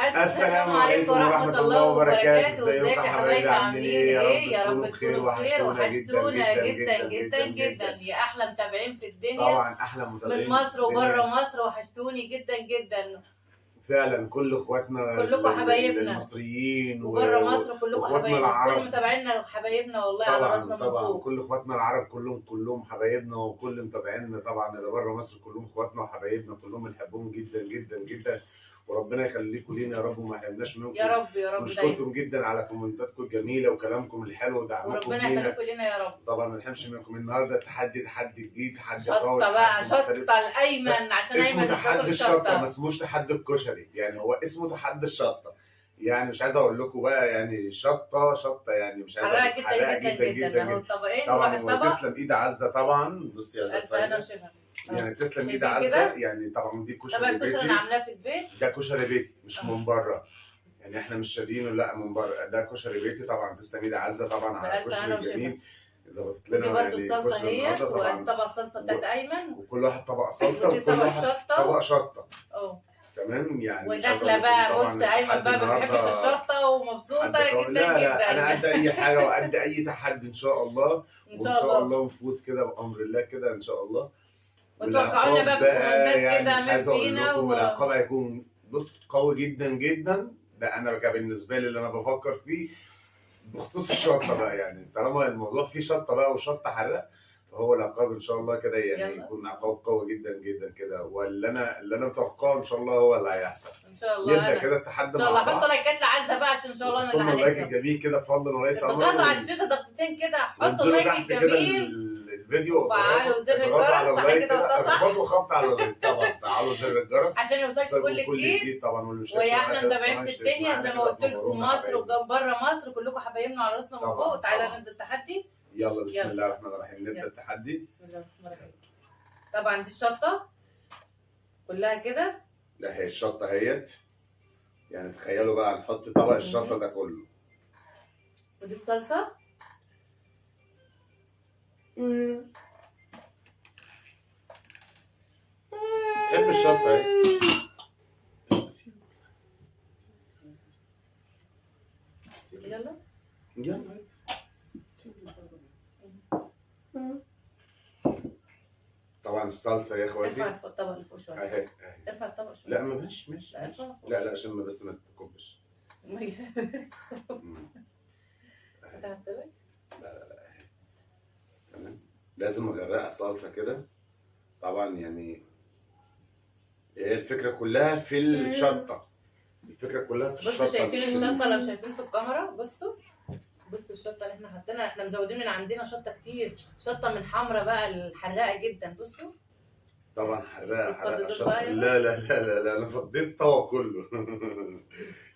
السلام عليكم ورحمة الله وبركاته. ازيكم يا حبايبي؟ عاملين ايه؟ يا رب تكونوا بخير. وحشتونا جدا جدا جدا يا احلى متابعين في الدنيا. طبعا احلى متابعين من مصر وبره مصر، وحشتوني جدا جدا فعلا. كل اخواتنا كلكم حبايبنا المصريين وبره مصر، كلكم حبايبنا، كل متابعينا حبايبنا والله على راسنا من فوق. كل اخواتنا العرب كلهم حبايبنا، وكل متابعينا طبعا اللي بره مصر كلهم اخواتنا وحبايبنا، كلهم بنحبهم جدا جدا جدا، وربنا يخليكم لينا يا رب وما يحرمناش منكم يا رب يا رب. نشكركم جدا على كومنتاتكم الجميلة وكلامكم الحلو ودعمكم لينا، وربنا يخليكم لينا يا رب. طبعا ما نحرمش منكم. النهارده تحدي جديد، تحدي قوي، شطه بقى، شطه الايمن، عشان ايمن اسمه تحدي الشطه، ما اسموش تحدي الكشري، يعني هو اسمه تحدي الشطه. يعني مش عايز اقول لكم بقى، يعني شطه شطه، يعني مش عايز اقول لكم، حراقه جدا جدا جدا. اهو الطبقين، طبعا وتسلم ايد عزه طبعا. بصي يا زفاية، يعني تسلم ايد عزه. يعني طبعا دي كشري بيتي، طبعا الكشري انا عاملاه في البيت، ده كشري بيتي مش من بره، يعني احنا مش شارينه لا من بره، ده كشري بيتي طبعا. تسلم ايد عزه طبعا على الكشري الجميل، ظبطت لنا. ودي برده الصلصه اهي، وطبق صلصه بتاعت ايمن، وكل واحد طبق صلصه، وكل واحد طبق شطه. تمام. يعني وداخله بقى، بص ايمن بقى ما بيحبش الشطه ومبسوطة جدا لا جدا. لا انا قد اي حاجة وقد اي تحدي ان شاء الله، وان شاء الله نفوز كده بامر الله كده ان شاء الله. وتوقعوا لنا بقى في الكومنتات كده مش عايز اقول لكم العقاب هيكون بص قوي جدا جدا. ده انا بالنسبة لي اللي انا بفكر فيه بخصوص الشطه بقى، يعني طالما الموضوع فيه شطه بقى وشطه حراق، فهو العقاب ان شاء الله كده يعني يكون عقاب قوي جدا جدا كده، واللي انا اللي انا متوقعه ان شاء الله هو اللي هيحصل ان شاء الله. نبدا كده التحدي مع بعض ان شاء الله. حطوا لايكات لعزه بقى عشان ان شاء الله انا اللي هنكسب. ال like الجميل كده بفضل وليس امر. اضغطوا على الشاشة ضغطتين كده، حطوا ال like الجميل الفيديو، وفعلوا زر الجرس صح كده، صح، اضغطوا خبط على ال like طبعا، فعلوا زر الجرس عشان يوصلكم كل جديد طبعا. واللي مش ويا احلى متابعين في الدنيا زي ما قلت لكم، مصر وبره مصر كلكم حبايبنا على راسنا من فوق. تعالى نبدا التحدي، يلا بسم الله الرحمن الرحيم. نبدا التحدي بسم الله الرحمن الرحيم. طبعا دي الشطه كلها كده، ده هي الشطه اهيت، يعني تخيلوا بقى نحط طبق الشطه ده كله، ودي الصلصه. بحب الشطه اهي. يلا يلا. طبعا الصلصه يا اخواتي. ارفع الطبق اللي فوق شوية. اهي ارفع الطبق شوية. لا ما مش لا لا عشان بس ما تكبش. فتحت لك؟ لا لا لا اهي تمام. لازم اغرقها صلصه كده طبعا. يعني الفكرة كلها في الشطه، الفكرة كلها في الشطه. بصوا شايفين الشطه؟ لو شايفين في الكاميرا بصوا الشطه اللي احنا حاطينها، احنا مزودين من عندنا شطه كتير، شطه من حمرا بقى الحراقه جدا. بصوا طبعا حراقه حراقه شطه. لا لا لا لا لا انا فضيت الطبق كله.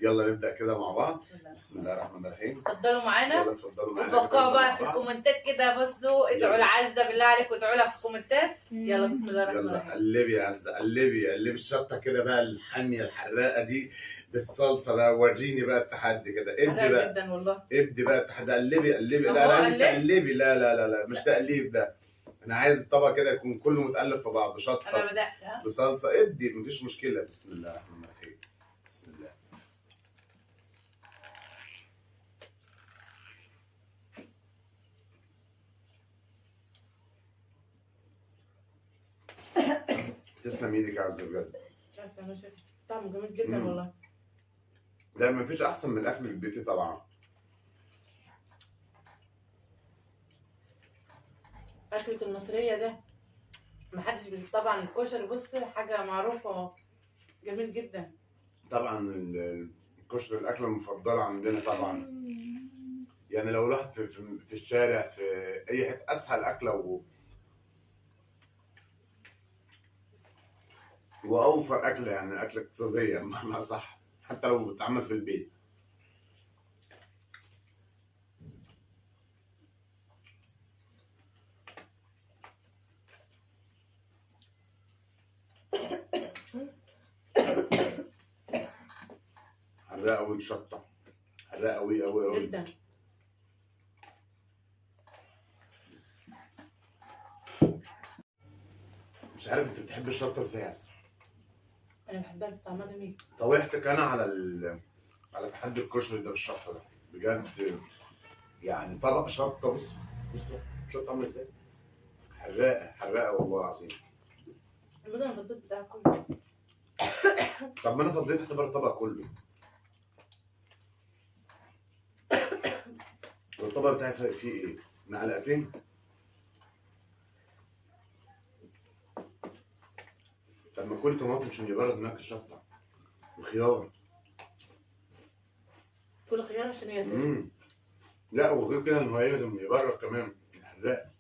يلا نبدا كده مع بعض. بسم الله الرحمن الرحيم. اتفضلوا معانا، يلا اتفضلوا معانا، وتوقعوا بقى في الكومنتات كده. بصوا ادعوا لعزه بالله عليكم، ادعوا لها في الكومنتات. يلا بسم الله الرحمن الرحيم. يلا قلبي يا عزه، قلبي قلبي الشطه كده بقى الحامية الحراقه دي بالصلصه بقى. وريني بقى التحدي كده، ادي بقى جدا والله، ادي بقى التحدي. قلبي قلبي. لا انا عايز تقلبي. لا لا لا لا مش تقليب ده، انا عايز الطبق كده يكون كله متقلب في بعضه، شطه انا بدات بصلصه. ادي مفيش مشكلة. بسم الله الرحمن الرحيم. بسم الله. تسلم ايدك يا عزه بجد، طعمه جميل جدا والله. ده مفيش احسن من الاكل البيتي طبعا. أكلة المصرية ده محدش طبعا الكشري بص حاجة معروفة، جميل جدا طبعا. الكشري الأكلة المفضلة عندنا طبعا. يعني لو رحت في الشارع في أي حتة أسهل أكلة وأوفر أكلة، يعني أكلة اقتصادية بمعنى صح، حتى لو بتتعمل في البيت. حراقه قوي الشطه، حراقه قوي قوي قوي جدا. مش عارف انت بتحب الشطه ازاي يا عزه؟ انا بحبها، طعمها جميل. طوحتك انا على على تحدي الكشري ده بالشطه ده بجد، يعني طبق شطه. بص بص شطه عامله ازاي، حراقه حراقه والله العظيم. بص انا فضيت بتاعك كله. طب ما انا فضيت اعتبر الطبق كله. والطبق بتاعي فيه ايه؟ معلقتين. طب ما كل طماطم عشان يبرد معاك الشطه، وخيار. كل خيار عشان يهضم. لا وغير كده انه هيهضم يبرد كمان الحراق.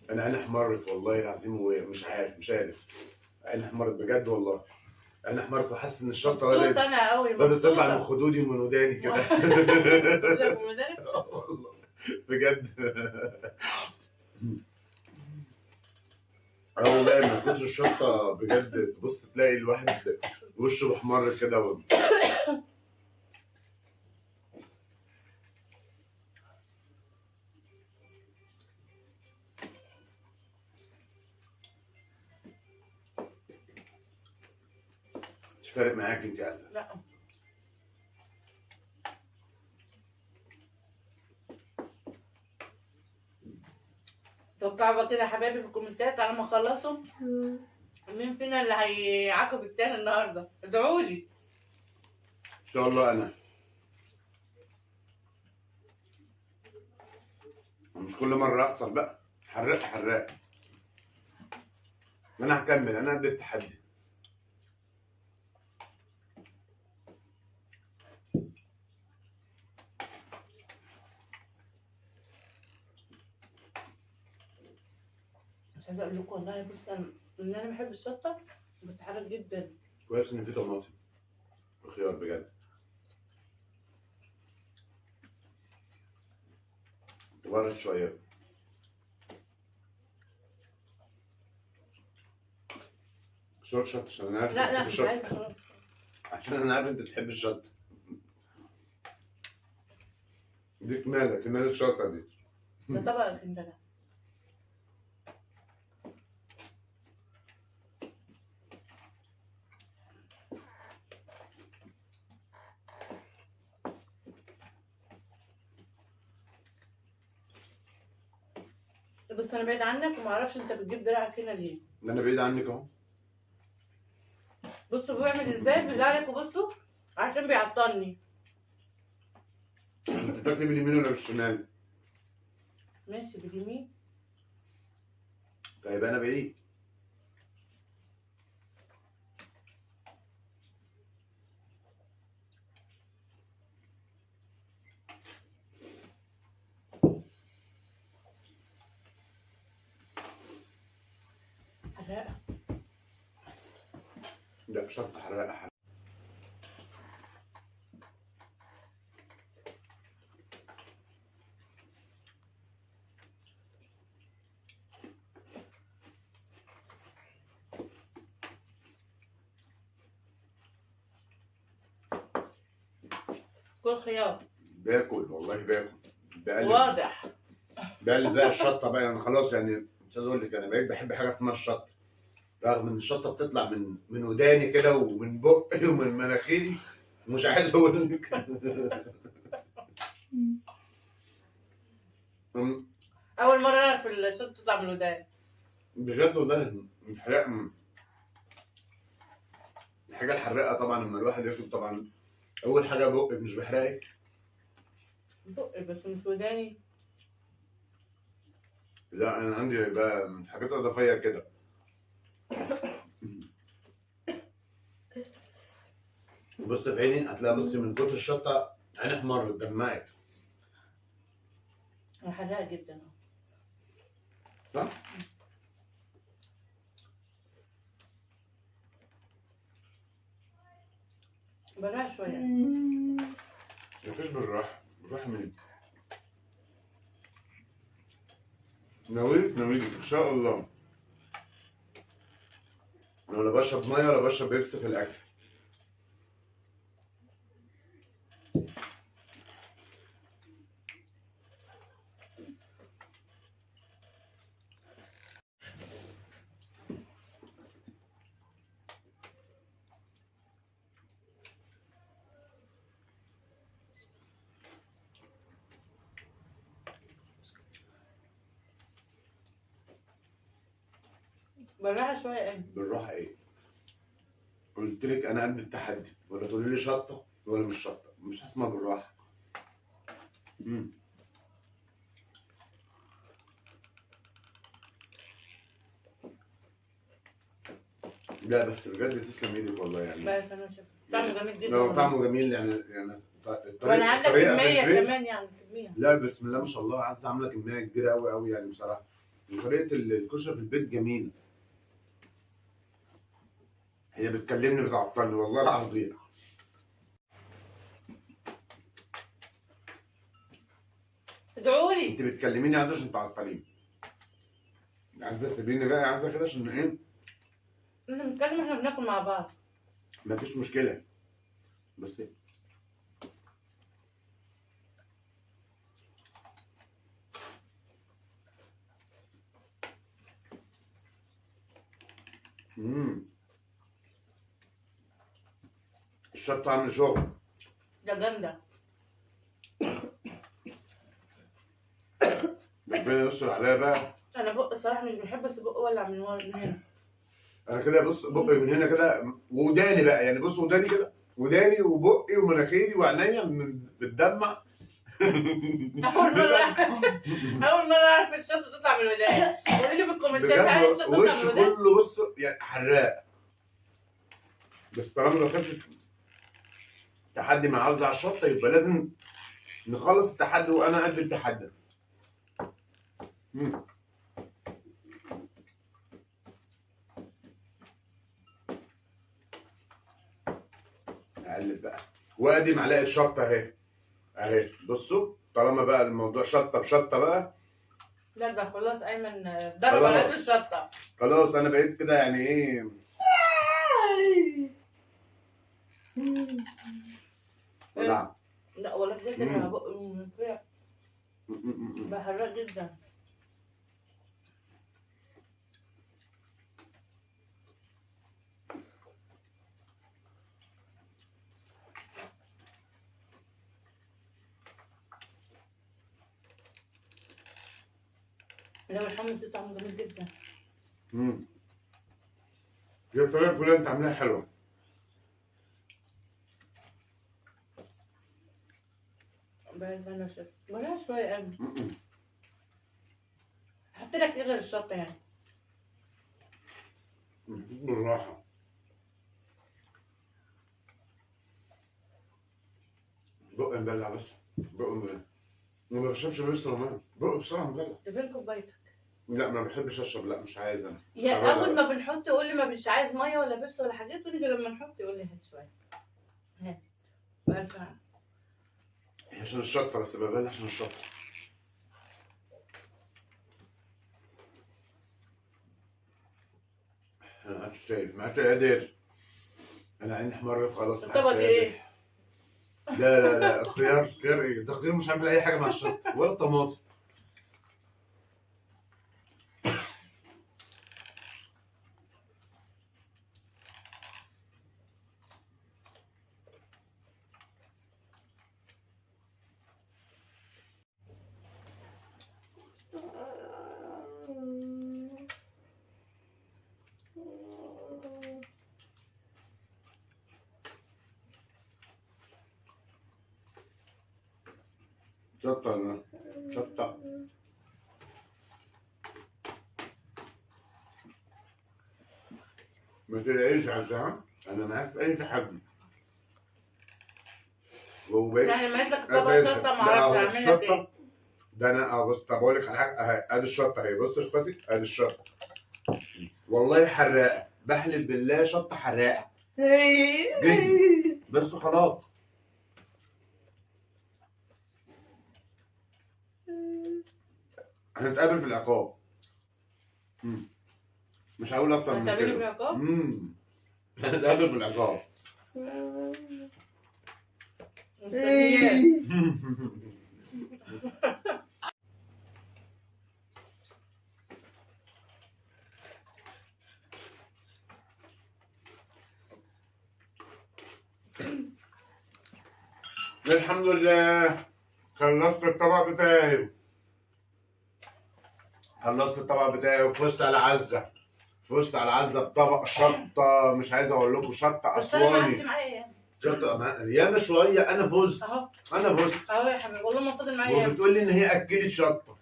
انا عيني احمرت والله العظيم، ومش عارف مش قادر. عيني احمرت بجد والله، عيني احمرت وحاسس ان الشطه مبسوطة انا قوي، بدات تطلع من خدودي ومن وداني كده. والله بجد. والله من كتر الشطه بجد، تبص تلاقي الواحد وشه محمر كده مش فارق معاك انت يا عزه؟ لا. توقعوا بقى كده يا حبايبي في الكومنتات على ما اخلصوا مين فينا اللي هيعاقب التاني النهارده. ادعوا لي ان شاء الله. انا مش كل مرة اخسر بقى. حراق حراق. انا هكمل، انا قد التحدي. مش عايزه اقول لكم والله، بص انا ان انا بحب الشطه بس حرق جدا. كويس ان في طماطم وخيار بجد. تبرد شوية. شوية شطه عشان انا عارف. لا لا مش عايزه خلاص، عشان انا عارف انت بتحب الشطه دي. كماله كماله الشطه دي. ده طبق انت ده. بس انا بعيد عنك وما اعرفش انت بتجيب دراعك هنا ليه. ده انا بعيد عنك اهو. بصوا بيعمل ازاي بالله عليكم، بصوا عشان بيعطلني. انت بتاكلي باليمين ولا بالشمال؟ ماشي باليمين. طيب انا بعيد. حراقه. لا شطه حراقه حراقه. كل خيار. باكل والله باكل. بقلب واضح. بقلب بقى الشطه بقى، انا خلاص يعني مش عايز اقول لك انا بقيت بحب حاجة اسمها الشطه، رغم ان الشطه بتطلع من وداني كده ومن بقي ومن مناخيري، مش عايز اقول لك. اول مرة اعرف الشطه تطلع من وداني بجد والله. الحراق الحاجة الحراقه طبعا لما الواحد ياكل، طبعا اول حاجة بقك مش بحرقك؟ بقي بس مش وداني. لا انا عندي بقى حاجات اضافية كده. بص في عيني هتلاقي، بصي من كتر الشطه عيني احمرت دمعت. حراقه جدا صح؟ بالراحة شوية. مفيش بالراحة، بالراحة مين؟ ناويك ناويك ان شاء الله. انا ولا بشرب مية ولا بشرب بيبسي في الاكل. بالراحة شوية ايه؟ بالراحة ايه؟ قلت لك انا قد التحدي، ولا تقولي لي شطه ولا مش شطه، مش هسمع بالراحة. لا بس بجد تسلم ايدك والله يعني. بس انا شايفه طعمه جميل جدا. لا طعمه جميل يعني وانا عامله كمية كمان يعني كمية. لا بسم الله ما شاء الله، عزه عامله كمية كبيرة قوي قوي يعني بصراحة. وطريقه الكشري في البيت جميلة. هي بتكلمني بتعطلني والله العظيم. ادعوا لي. انت بتكلميني عايزه عشان تعطليني. عايزه سيبيني بقى، عايزه كده عشان ايه؟ احنا بنتكلم، احنا بناكل مع بعض. مفيش مشكلة. بس الشطه عامله شغل. ده جامدة. ربنا يستر عليا بقى. انا بق الصراحة مش بحب، بس بق ولع من ورا من هنا. انا كده بص بقي من هنا كده، وداني بقى يعني، بص وداني كده، وداني وبقي ومناخيري وعينيا بتدمع. اول مرة اعرف الشطه تطلع من الودان. قولوا لي في الكومنتات هل الشطه تطلع من الودان؟ وش كله بص يعني حراق. بس طالما دخلت تحدي مع عزه على الشطه يبقى لازم نخلص التحدي، وانا قد التحدي. اقلب بقى، وادي معلقه شطه اهي اهي. بصوا طالما بقى الموضوع شطه بشطه بقى. لا ده خلاص ايمن ضرب على قد الشطه. خلاص انا بقيت كده يعني ايه. لا لا والله بجد انا بقى بحرق جدا. لا الحمص ده طعمه جميل جدا. هي الطريقة كلها انت عاملاها حلوة. بلاش بلاش شوية قوي. حط لك ايه غير الشطه يعني؟ بالراحة. بقي مبلع بس، بقي مبلع. ما بشربش بيبسي ولا مية، بقي بسرعة مبلع. انت فين كوبايتك؟ لا ما بحبش اشرب، لا مش عايز انا. يا اول ما بنحط يقول لي ما مش عايز مية ولا بيبسي ولا حاجات، ونيجي لما نحط يقول لي هات شوية. هات بألف عام. هي عشان الشطه بس، ببلع عشان الشطه. انا ما عادش شايف، ما عادش قادر. انا عيني احمرت خلاص. الطبق ايه؟ لا لا لا الخيار، خيار ايه؟ ده خيار مش عامل اي حاجة مع الشطه ولا الطماطم. شطة شطة. ما تلاقيش عزها، أنا معاك في أي تحدي. يعني لما لك طبق شطة ما أعرفش أعمل لك إيه. ده أنا بص، طب أقول لك على حاجة أهي، أدي الشطة أهي، بص شطتي، أدي الشطة. والله حراقة، بحلف بالله شطة حراقة. جدا بس خلاص. هنتقابل في العقاب. مش هقول اكتر من كده. هنتقابل في العقاب؟ هنتقابل في العقاب. مستنياك. الحمد لله خلصت الطبق بتاعي. خلصت الطبق بتاعي وفزت على عزة. فزت على عزه بطبق شطه، مش عايز اقول لكم شطه بس انا ما عادش اسواني. معايا يعني. شطه ياما شوية. انا فزت، اهو انا فزت. اهو يا حبيبي، والله ما فاضل معايا ياما. وبتقول لي ان هي اكلت شطه،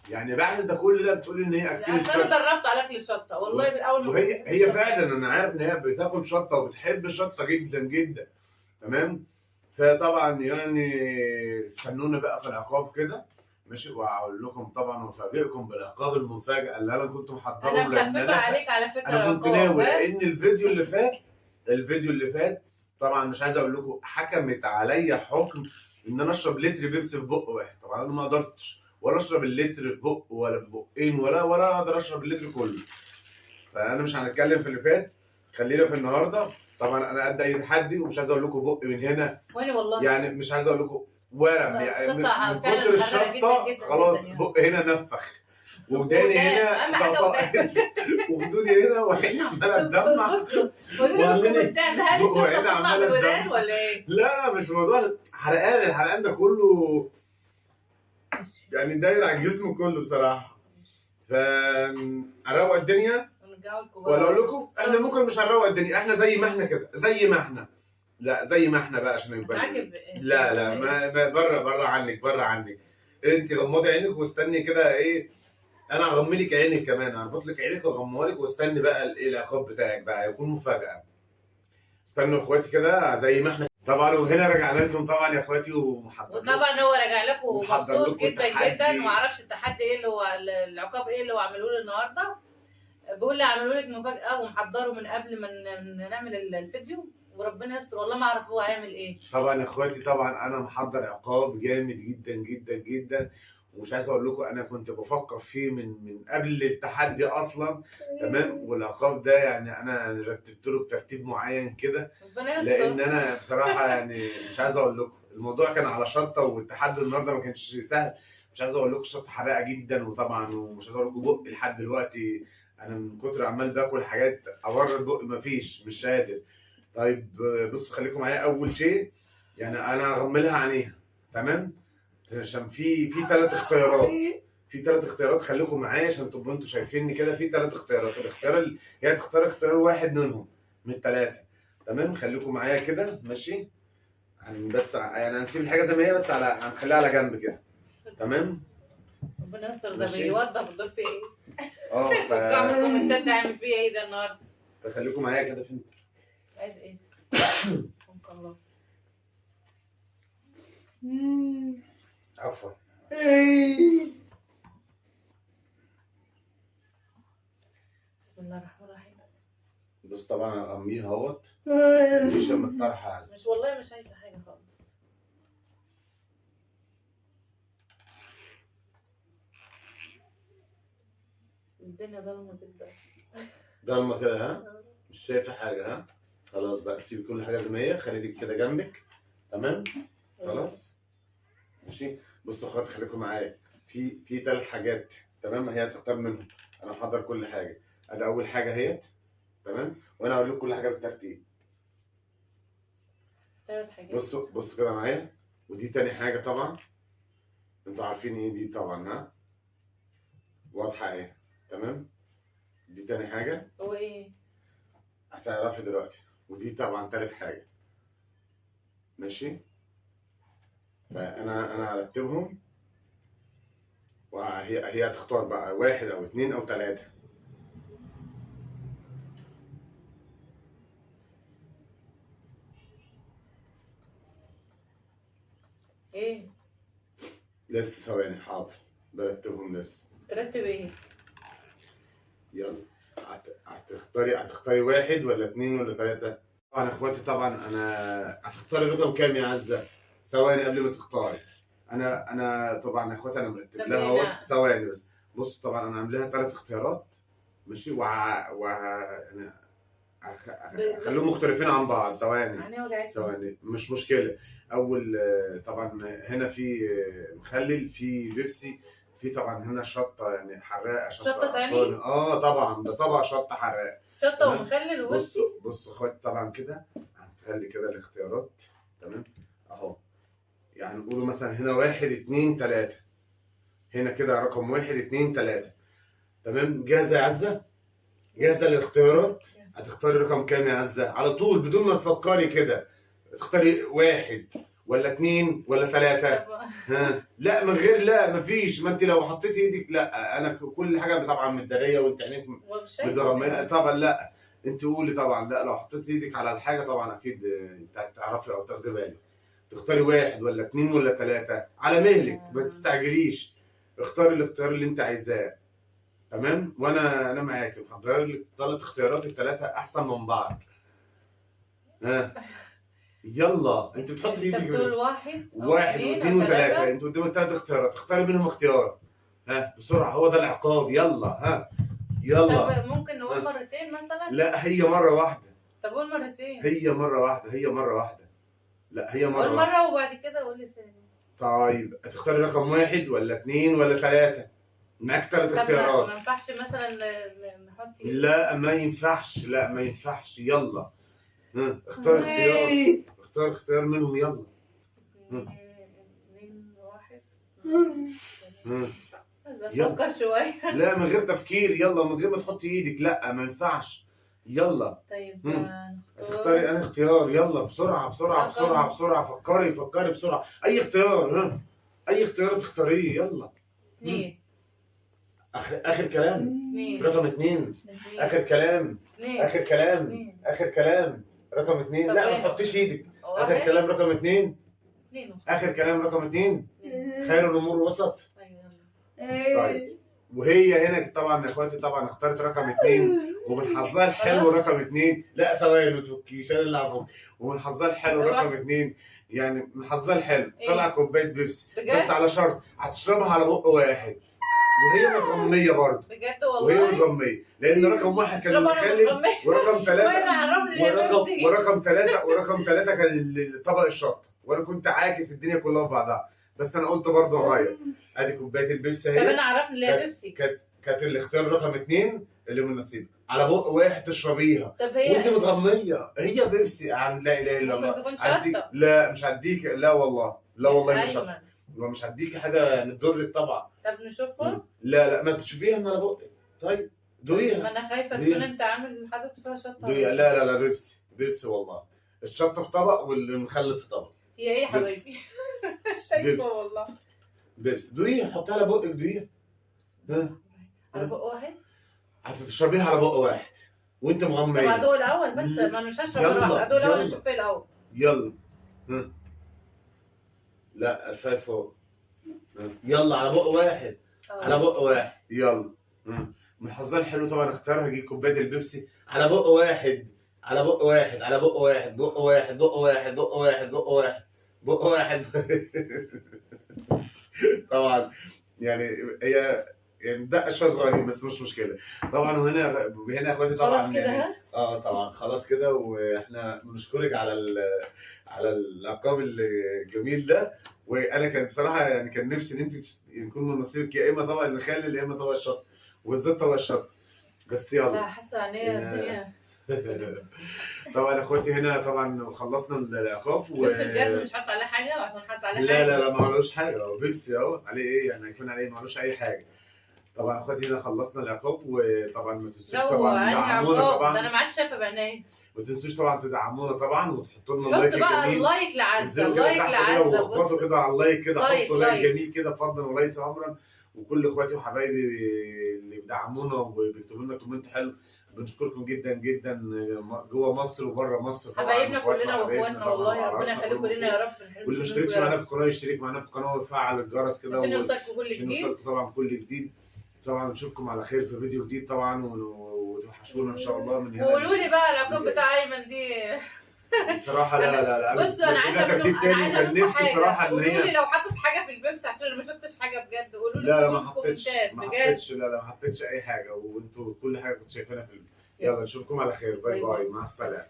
يعني بعد ده كل ده بتقول لي ان هي اكلت اصل انا شطه. دربت على اكل الشطه والله من اول ما وهي كنت هي فعلا انا عارف ان هي بتاكل شطه وبتحب الشطه جدا جدا. تمام. فطبعا يعني استنونا بقى في العقاب كده، ماشي؟ وهقول لكم طبعا وافاجئكم بالعقاب المفاجاة اللي انا كنت محضرة. انا لان مخففة انا عليك على فكرة. انا كنت العقاب، ناوي، ها؟ لان الفيديو اللي فات طبعا مش عايز اقول لكم حكمت عليا حكم ان انا اشرب لتر بيبسي في بق واحد. طبعا انا ما قدرتش ولا اشرب اللتر في بق ولا في بقين ولا اقدر اشرب اللتر كله. فانا مش هنتكلم في اللي فات، خلينا في النهارده. طبعا انا قد اي تحدي، ومش عايز اقول لكم بق من هنا وانا والله يعني مش عايز اقول لكم ورم، لا، يعني من الشطة من فعلا كتر حراقة جداً الشطه جداً خلاص جداً يعني. بق هنا نفخ، وداني ودان، هنا أهم حاجة طقطقت، وخدودي هنا وعيني عماله تدمع. بصوا قولوا لي في وعمالة- الكومنتات، هل بقوا الشطه عيني بتطلع من عمالة الودان تدمع. ولا ايه؟ لا مش موضوع حرقان، الحرقان ده كله يعني داير على الجسم كله بصراحة. فاروق الدنيا ونرجعوا الكبار. ولا اقول لكم احنا ممكن مش هنروق الدنيا، احنا زي ما احنا كده، زي ما احنا، لا زي ما احنا بقى عشان يبقى عاجب. لا لا ما بره عنك، بره عنك. انت غمضي عينك واستني كده. ايه، انا هغمي لك عينك كمان، هربط لك عينك واغمضها لك، واستني بقى الايه العقاب بتاعك بقى هيكون مفاجاة. استنوا يا اخواتي كده زي ما احنا طبعا. وهنا رجعنا لكم طبعا يا اخواتي، ومحضر لكم وطبعا هو راجع لكم ومحضر ومبسوط لكم جدا تحدي. جدا، وما اعرفش التحدي ايه اللي هو العقاب ايه اللي هو عملوه لي النهارده. بيقول لي عملوا لك مفاجاة ومحضره من قبل ما نعمل الفيديو، وربنا يستر والله ما اعرف هو هيعمل ايه. طبعا يا اخواتي، طبعا انا محضر عقاب جامد جدا جدا جدا، ومش عايز اقول لكم انا كنت بفكر فيه من قبل التحدي اصلا. تمام. والعقاب ده يعني انا رتبت له بترتيب معين كده، ربنا يستر. لان انا بصراحة يعني مش عايز اقول لكم الموضوع كان على شطه، والتحدي النهارده ما كانش سهل. مش عايز اقول لكم الشطه حراقه جدا، وطبعا ومش عايز اقول لكم بق لحد دلوقتي انا من كتر عمال باكل حاجات ابرد بق مفيش، مش قادر. طيب بصوا خليكم معايا. اول شيء يعني انا هغملها عينيها، تمام؟ عشان في ثلاث اختيارات، في ثلاث اختيارات، خليكم معايا عشان تبقوا انتوا شايفيني كده. في ثلاث اختيارات، الاختيار اللي هي تختار اختيار واحد منهم من الثلاثة، تمام؟ خليكم معايا كده ماشي. بس يعني هنسيب الحاجة زي ما هي، بس على هنخليها على جنب كده، تمام؟ ربنا يستر، ده ماشي. بيوضح الدور في ايه؟ اه الكومنتات ده عامل فيه ايه ده النهارده؟ فخليكم معايا كده. فين عايز ايه؟ الله. عفوا. بسم الله الرحمن الرحيم. بص طبعا هغميها اهوت، مفيش لما الطرحة عز. مش والله مش شايفه حاجة خالص. الدنيا ضلمة جدا. ضلمة كده، ها؟ مش شايفه حاجة، ها؟ خلاص بقى سيبي كل حاجة زي ما هي، خلي دي كده جنبك، تمام؟ خلاص ماشي. بصوا يا اخوات خليكم معايا، في ثلاث حاجات، تمام؟ هي هتختار منهم، انا محضر كل حاجة. ادي اول حاجة اهيت، تمام؟ وانا هقول لكم كل حاجة بالترتيب. ثلاث حاجات. بصوا كده معايا. ودي تاني حاجة طبعا انتوا عارفين ايه دي طبعا، ها؟ واضحة ايه، تمام؟ دي تاني حاجة. هو ايه؟ هتعرفي دلوقتي. ودي طبعا تالت حاجة، ماشي؟ فانا هرتبهم، وهي هتختار بقى واحد او اتنين او تلاتة. ايه؟ لسه ثواني، حاضر برتبهم لسه. ترتب ايه؟ يلا هتختاري واحد ولا اتنين ولا تلاتة؟ طبعا يا اخواتي، طبعا انا هتختاري رقم كام يا عزة؟ ثواني قبل ما تختاري. انا طبعا يا اخواتي انا مرتب طب لها إيه؟ اهوت. ثواني بس. بص طبعا انا عامل لها ثلاث اختيارات، ماشي؟ يعني هخليهم مختلفين عن بعض. ثواني عيني وجعتني. ثواني، مش مشكلة. اول طبعا هنا في مخلل، في بيبسي، في طبعا هنا شطه يعني حراقه، شطة تاني؟ أسواني. طبعا ده طبق شطه حراقه، شطه تمام. ومخلل وبيبسي. بصوا اخواتي طبعا كده هنخلي كده الاختيارات، تمام؟ اهو يعني نقولوا مثلا هنا 1 2 3، هنا كده رقم 1 2 3، تمام؟ جاهزة يا عزه؟ جاهزة للاختيارات؟ هتختاري رقم كام يا عزه؟ على طول بدون ما تفكري كده، تختاري 1 ولا 2 ولا 3؟ طب ها؟ لا من غير، لا مفيش، ما انت لو حطيتي ايدك، لا انا كل حاجة طبعا متداريه وانت عينيك ومش شايفة. متغميه طبعا. لا انت قولي طبعا، لا لو حطيتي ايدك على الحاجة طبعا اكيد انت هتعرفي او تاخدي بالك. تختاري 1 ولا 2 ولا 3؟ على مهلك، ما تستعجليش، اختاري الاختيار اللي انت عايزاه. تمام؟ وانا معاكي، محضر لك 3 اختيارات، ال3 احسن من بعض. ها يلا، انت بتحطي انت ايدك بتقول 1 1 و2 و3، انت قدامك 3 اختيارات، اختاري منهم اختيار. ها بسرعة، هو ده العقاب. يلا ها يلا. طب ممكن نقول مرتين مثلا؟ لا هي مرة واحدة. طب قول مرتين. هي مرة واحدة، هي مرة واحدة. لا هي مرة قول واحدة. مرة وبعد كده قول تاني. طيب هتختاري رقم 1 ولا 2 ولا 3؟ معاك 3 طب اختيارات. ما ينفعش مثلا نحط؟ لا ما ينفعش، لا ما ينفعش. يلا ها اختار اختيار، اختار اختيار منهم. يلا 2 1. ها يلا. افكر شوية. لا من غير تفكير، يلا من غير ما تحطي ايدك، لا ما ينفعش. يلا طيب هتختاري انا اختيار. يلا بسرعة بسرعة بسرعة بسرعة، فكري فكري بسرعة، اي اختيار. ها اي اختيار تختاريه. يلا 2. اخر كلام. 2. رقم 2. اخر كلام. 2. اخر كلام. اخر كلام. رقم 2. لا ما تحطيش ايدك. اخر كلام رقم 2. 2. اخر كلام رقم 2. خير الامور الوسط. طيب وهي هنا طبعا يا اخواتي طبعا اختارت رقم 2، ومن حظها الحلو رقم 2. لا ثواني ما تفكيش، انا اللي هفك. ومن حظها الحلو رقم 2، يعني من حظها الحلو طلع كوباية بيبسي، بس على شرط هتشربها على بق واحد، وهي متغميه برضه. بجد والله وهي متغميه، لان رقم 1 كان المخلل، ورقم 3 ورقم 3 ورقم 3 كان طبق الشطه، وانا كنت عاكس الدنيا كلها في بعضها، بس انا قلت برضه اغير. ادي كوباية البيبسي اهي. طب انا عرفني ليه بيبسي. كانت الاختيار رقم 2 اللي من نصيبك، على بق واحد تشربيها. طب هي وانت متغميه، هي بيبسي عن لا اله الا الله. ممكن تكون شطه. لا مش هديك، لا والله، لا والله مش شطه، مش هديكي حاجة يعني تضرك طبعا. طب نشوفها؟ لا لا ما تشوفيها من على بقك. طيب دوقيها. ما انا خايفة تكون انت عامل حاطط فيها شطه. دوقيها. لا لا لا بيبسي، بيبسي والله. الشطه في طبق والمخلل في طبق. هي ايه يا حبايبي؟ شايفه والله. بيبسي دوقيها، حطيها على بقك، دوقيها. ها على بق واحد؟ هتشربيها على بق واحد وانت مغميه. طب هدوق الاول بس، ما انا مش هشرب مرة واحدة، هدوق الاول اشوف ايه الاول. يلا ها لا ارفعي فوق. يلا على بق واحد، على بق واحد. يلا من حظها الحلو طبعا اختارها، جيب كوباية البيبسي على بق واحد، على بق واحد، على بق واحد، بق واحد، بق واحد، بق واحد، بق واحد، بق واحد. طبعا يعني هي يعني دقه شوية صغيرين بس مش مشكلة طبعا. وهنا هنا اخواتي طبعا خلاص كده. يعني طبعا خلاص كده، واحنا بنشكرك على على العقاب الجميل ده. وانا كان بصراحة يعني كان نفسي ان انت يكون من نصيبك يا اما طبق المخلل يا اما طبق الشط، وبالذات طبق الشط. بس يلا لا حاسه ان هي الدنيا. طبعا اخواتي هنا طبعا خلصنا العقاب بيبسي بجد مش حاطه عليه حاجة، عشان حاطه عليه لا حاجة. لا لا ما عليهوش حاجة، هو بيبسي اهو عليه ايه يعني، هيكون عليه ما عليهوش اي حاجة. طبعا اخواتي هنا خلصنا العقاب، وطبعا ما تنسوش طبعا تدعمونا طبعا. ده انا ما عادش شايفه بعينيا. ما تنسوش طبعا تدعمونا طبعا وتحطوا لنا like جميل. حطوا بقى ال like لعزه، like لعزه، واخبطوا كده على ال like كده، حطوا like جميل كده فضلا وليس امرا. وكل اخواتي وحبايبي اللي بيدعمونا وبيكتبوا لنا comment حلو، بنشكركم جدا جدا جوه مصر وبره مصر. حبايبنا كلنا واخواتنا والله، ربنا يخليكم لنا يا رب. واللي ما اشتركش معانا في القناة يشترك معانا في القناة ويفعل الجرس كده عشان يوصلكم كل جديد، عشان يوصلكم طبعا كل جديد. طبعا نشوفكم على خير في فيديو جديد طبعا، وتوحشونا ان شاء الله من هنا. وقولوا لي بقى العقاب بتاع ايمن دي بصراحة. لا لا لا بصوا انا عايزه منكم، انا عايزه منكم نفسي بصراحة ان هي قولوا لي لو حطت حاجة في البيبسي عشان انا ما شفتش حاجة بجد. قولوا لي. لا لا ما حطيتش، ما حطيتش، لا لا ما حطيتش اي حاجة، وانتوا كل حاجة كنتوا شايفينها في الفيديو. يلا نشوفكم على خير، bye bye، مع السلامة.